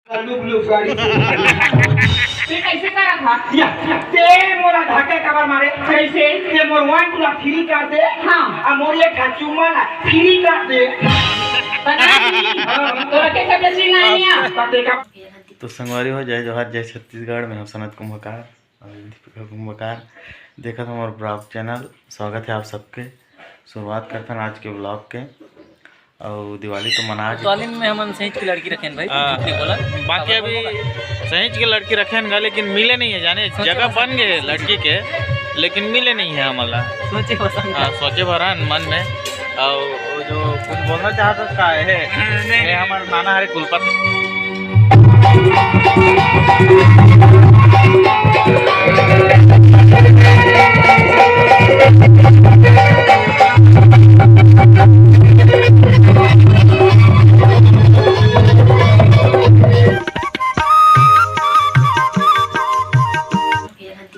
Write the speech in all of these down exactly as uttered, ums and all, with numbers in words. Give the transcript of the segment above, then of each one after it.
Look look गाड़ी। ते कैसे करा था? या, ते मोला धक्का कबर मारे? कैसे? ते मोर वाइन ला फ्री कर दे। हाँ। आ मोर एक ठा चुम्मा ला फ्री कर दे। पता नहीं। हाँ। तोरा के सब चीज नहीं है। पते का। तो संगवारी हो, जय जोहार, जय छत्तीसगढ़। मैं हूं सनत कुंभकार। अउ दीपिका कुंभकार, देखत हव हमर ब्लॉग चैनल। स्वागत है आप सबके। शुरुआत करथन आज के ब्लॉग के। अउ दिवाली तो मना गे। दिवाली में हमन सहींच के लड़की रखेन भाई, हाँ। झूठ नहीं बोला। बाकी अभी सहींच के लड़की रखेन गा, लेकिन मिले नहीं है जाने। सोचे जगह बन गे हे लड़की के, लेकिन मिले नहीं है हमला। सोचे बसन हाँ, सोचे भरन मन में। अउ वो जो कुछ बोलना चाहत हस का हे? ये हमर नाना हरे कुलपति।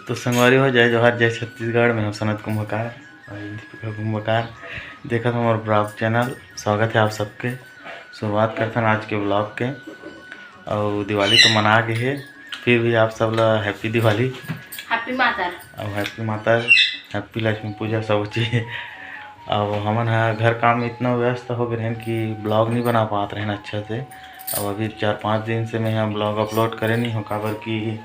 तो संगवारी हो, जय जोहार, जय छत्तीसगढ़। मैं हूं सनत कुंभकार। अउ दीपिका कुंभकार, देखत हव हमर ब्लॉग चैनल। स्वागत है आप सबके। शुरुआत करथन आज के ब्लॉग के। अउ दिवाली तो मना गे हे, फिर भी आप सब ला हैप्पी दिवाली। हैप्पी मातर। अउ हैप्पी मातर, हैप्पी लक्ष्मी पूजा, सब चीज। अब हमन ह घर काम में इतना व्यस्त हो गए रहेन कि ब्लॉग नहीं बना पात रहेन अच्छा से। अब अभी चार पाँच दिन से मैं ह ब्लॉग अपलोड करे नहीं हो, काबर कि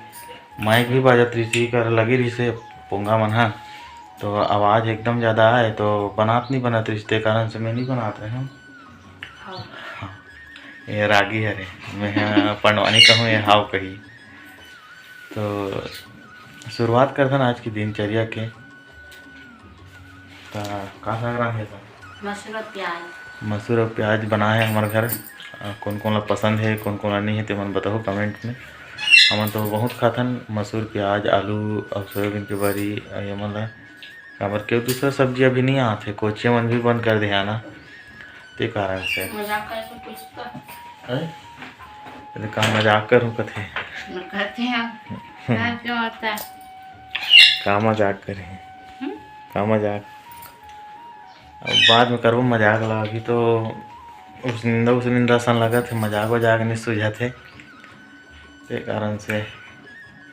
माइक भी बाजत रहिस, कर लगी रहिस हे पोंगा मन ह, तो आवाज़ एकदम ज़्यादा आए, तो बनात नहीं बनत रहिस, ते कारण से मैं नहीं बनात रहे हूँ। हाँ। हाँ, ये रागी हरे, मैं ह पंडवानी कहूँ, ये हाव कही। तो शुरुआत करथन आज की दिनचर्या के। त का साग रांधे हस? मसूर अउ प्याज। मसूर अउ प्याज बनाए हे हमर घर। अ, कोन कोन ला पसंद हे, कोन कोन ला नहीं हे, ते मन बताहू कमेंट में। हमन तो बहुत खाथन मसूर, प्याज, आलू अउ सोयाबीन के बरी, अ, ये मन ला। काबर के दूसरा सब्जी अभी नहीं आत हे, कोचिया मन भी बंद कर दे हे ना, ते कारण से। मजाक करके पूछता। हैं? अरे का मजाक करूँ कथे? मैं कहते हैं, क्या, क्या होता है? का मजाक करे? हम्म? का मजाक? अब बाद में करबो मजाक ला, अभी तो उस निंदा, उस निंदा सन लगत हे, मजाक वजाक नहीं सूझत हे, ते कारण से।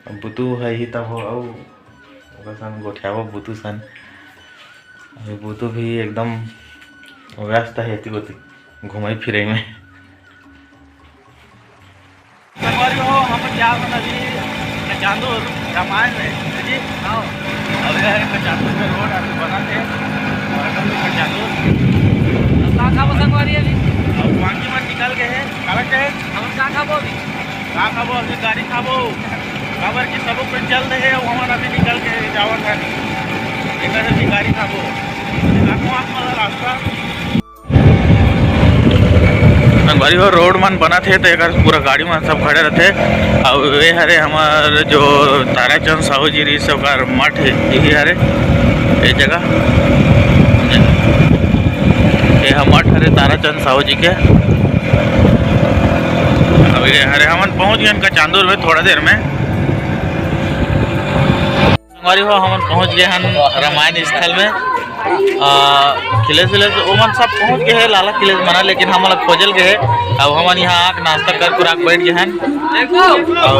अब बुतू है ही तब हो, अउ ओकर सन गोठियाबो बुतू सन। अभी बुतू भी एकदम व्यस्त है एती ओती घूमे फिरे में। संगवारी हो, हम जा रहे अभी कचांदूर रामायण में, जी। हाँ। अब ये है कचांदूर में रोड अभी बना थे, और हम लोग कचांदूर। अब का खाबो संगवारी अभी? अब वांगी मन निकल गए हैं, काला कहे? हम का खाबो अभी? का खाबो? अभी गाड़ी खाबो, काबर कि सबो कोई चल रहे हैं, वो हमारा अभी निकल के जावत है, इधर से गाड़ी खाबो। देखो आप वाला रास्ता। संगवारी हो, रोड मन बनत हे, तो एकर पूरा गाड़ी मन सब खड़े रहथे। अउ ये हरे हमर जो ताराचंद साहू जी रहिस, ओकर मठ हे, यही हरे, ये जगह, ये ह मठ हरे ताराचंद साहू जी के। अउ ये हरे हमन पहुंच गए कचांदूर में थोड़ा देर में। संगवारी हो, हमन पहुंच गए हन रामायण स्थल में। आ, खिलेश विलेश ओमन सब पहुंच गए हैं, लाला खिलेश मना, लेकिन हमन ला खोजल गए है। अब हमन यहाँ आके नाश्ता कर कुराक बैठ गए हन। अउ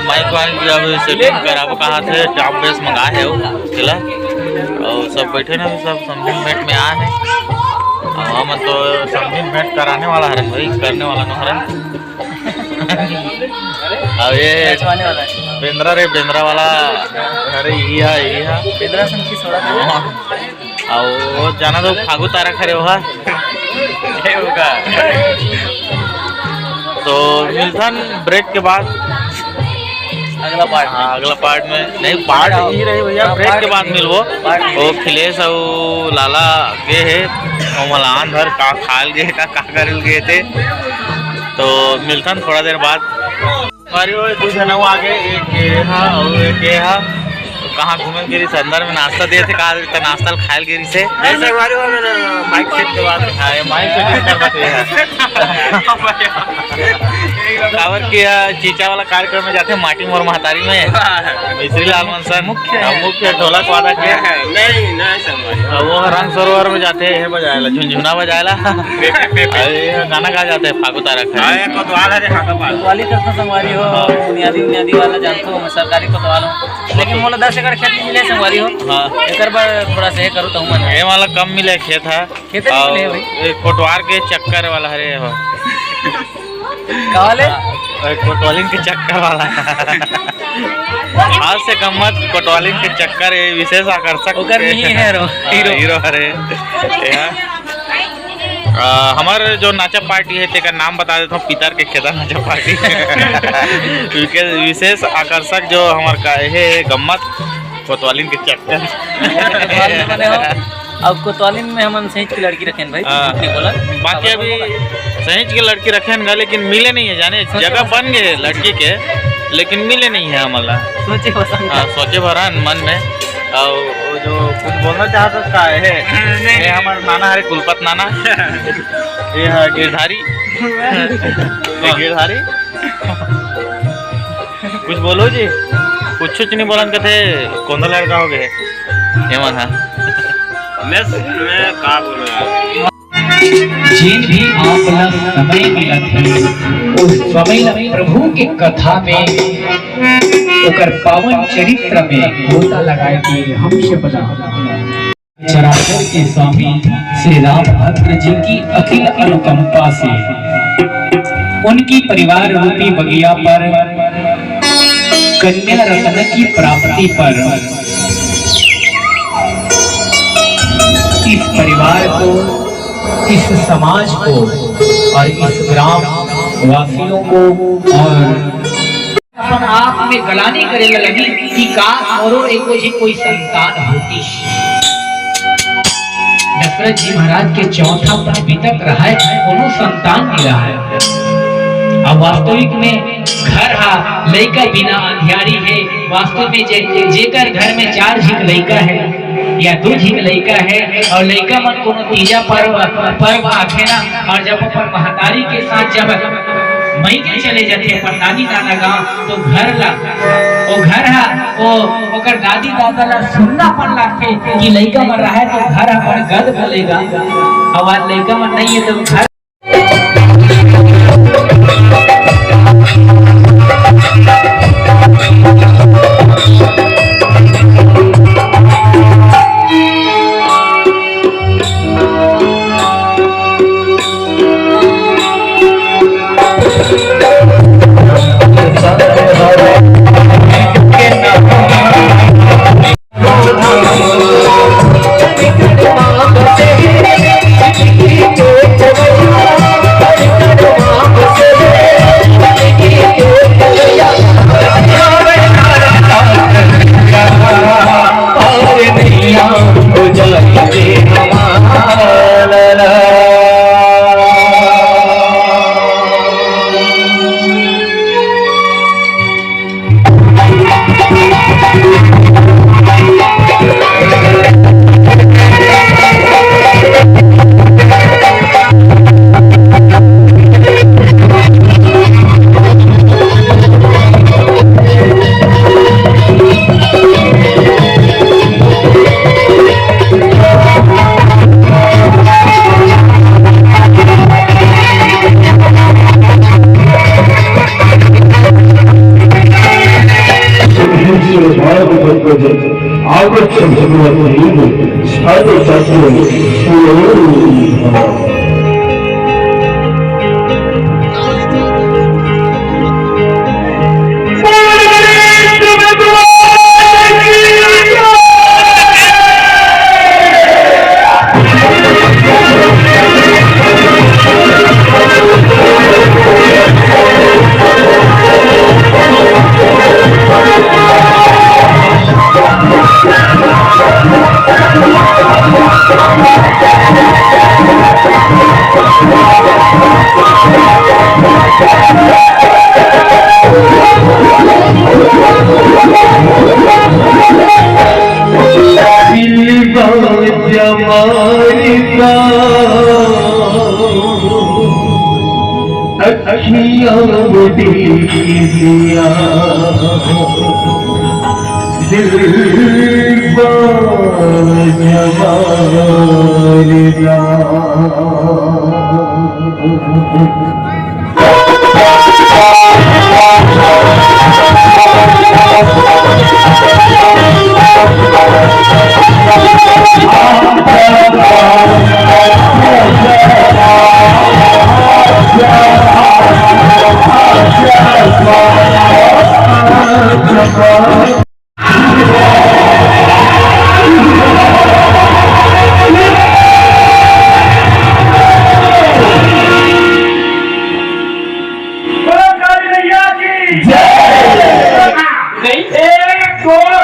माइक वाइक भी अब सेटिंग कराबो कहा थे, टॉप बेस मंगाए है वो, तेला। अउ सब बैठे ना, सब समधिन भेंट में आए हैं। अउ हमन तो समधिन भेंट कराने वाला हरन भाई, करने वाला न हरन। अब ये बेंदरा रे, बेंदरा वाला। अरे, इहा, इहा। बेंदरा सन की सोड़ा। हाँ। अउ वो जाना तो फागु तारा खरे होहा। तो मिलथन ब्रेक के बाद। अगला पार्ट। हाँ, अगला पार्ट में। नहीं, पार्ट ही रही भैया, ब्रेक के बाद मिलबो। वो खिलेश अउ लाला गे हे, वो मलान भर का खाल गे, का, का करल गे थे। तो मिलथन थोड़ा देर बाद। अरे वो दू झन अउ आगे, एक ये हा अउ एक ये हा। कहाँ घूमे गिरी से? अंदर में नाश्ता दिए थे, कहा त नाश्ता ल खाए ल गिरी से। नहीं संगवारी हो, मैंने माइक सेट के बाद। हाँ, ये माइक सेट कर बात ये है। काबर कि, अ, चीचा वाला कार्यक्रम में जाते हैं माटी मोर महतारी में। मिश्री लाल मनसन, मुख्य हाँ, है। मुख्य ढोलक वादक है। नहीं, नहीं संगवारी। हाँ, वो रंग सरोवर में जाते हैं बजाए ला, झुनझुना बजाए ला। अरे, गाना गा जाते हैं, फागु तारा खाए। हाँ, ये कोतवाल है रे, फागु पाल। कोतवाली करता संगवारी हो, हाँ। बुनियादी, बुनियादी वाला जानते हो, मैं सरकारी कोतवाल हूँ। लेकिन मोला दस एकड़ खेत नहीं मिले संगवारी हो। हाँ। एकर बर थोड़ा से करो तो मन। ये वाला कम मिले खेत है। खेत नहीं और मिले भाई। ये कोटवार के चक्कर वाला हरे हो। का वाले? ये कोटवालिन के चक्कर वाला। आज से गम्मत कोटवालिन के चक्कर, ये विशेष आकर्षक ओकर नहीं है रो, हाँ, हीरो। हीरो हरे। यहाँ आ, हमर जो नाचा पार्टी है, तेकर नाम बता देता हूँ, पितर के खेदा नाचा पार्टी। विके-, विशेष आकर्षक जो हमर का हे गम्मत कोतवालिन के चक्कर। कोतवाल में बने हो। अब कोतवालिन में हमन सहेज के लड़की रखेन भाई, हाँ। झूठ नहीं बोला। बाकी अब अभी बोला। सहेज के लड़की रखेन गा, लेकिन मिले नहीं है जाने, सोचे जगह बस। बन गए है लड़की के, लेकिन मिले नहीं है हमला। सोचे बस। हाँ, सोचे भरन मन में। और वो जो कुछ बोलना चाहता था, का है? नहीं, ये नहीं। हमारा नाना हरे कुलपत नाना। ये है गिरधारी। ये गिरधारी। कुछ बोलो जी। कुछ, कुछ नहीं बोलन कथे, कोंदा लड़का हो गए। ये मन है। मैं, मैं का बोलूं यार? जेन भी आप ला समय मिलत हे, उस समय ला प्रभु के कथा में, ओकर पावन चरित्र में गोता लगाए के हमसे बना। चराचर के स्वामी श्री रामभद्र जी की अखिल अनुकंपा से उनकी परिवार रूपी बगिया पर कन्या रत्न की प्राप्ति पर इस परिवार को, इस समाज को और इस ग्राम वासियों को और अपन आप में गलानी करे ला लगी कि काश मोरो एको झी कोई संतान होती। दशरथ जी महाराज के चौथा पटवी तक रहा है, कोनो संतान नहीं रहा है। अब वास्तविक में घर हा लइका बिना अंधियारी है। वास्तव में जे, जेकर घर में चार झिक लइका है या दू झिक लइका है और लइका मन कोनो तीजा पर्व, पर्व आथे ना, और जब अपन महतारी के साथ जब मइके चले जाथे अपन नानी नाना गांव, तो घर ला, ओ घर हा, ओ ओकर दादी दादा ला सुन्नापन लागथे कि लइका मन रहे तो घर हा बड़ गद बोलेगा। अब आज लइका मन नहीं है तो घर आगच्छ भगवती सर्वतत्व बोलो काली मैया की जय। एक, दो।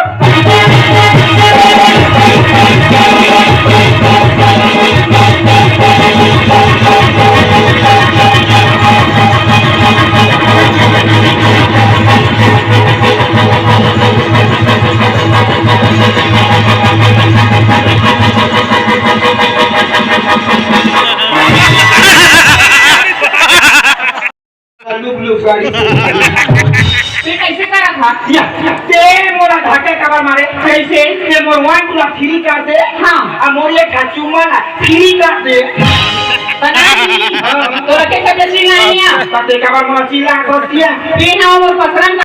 लुक लुक गाड़ी से। ते कैसे करा था? या, ते मोला धक्का काबर मारे? कैसे? ते मोर वन टू ला फ्री कर दे। हाँ। आ मोर एक ठा चुम्मा ला फ्री कर दे। बना दी। हाँ। तोरा के सब चिल्लाइया। त ते काबर मोला चिल्ला कर दिया? ते ना मोर पसरन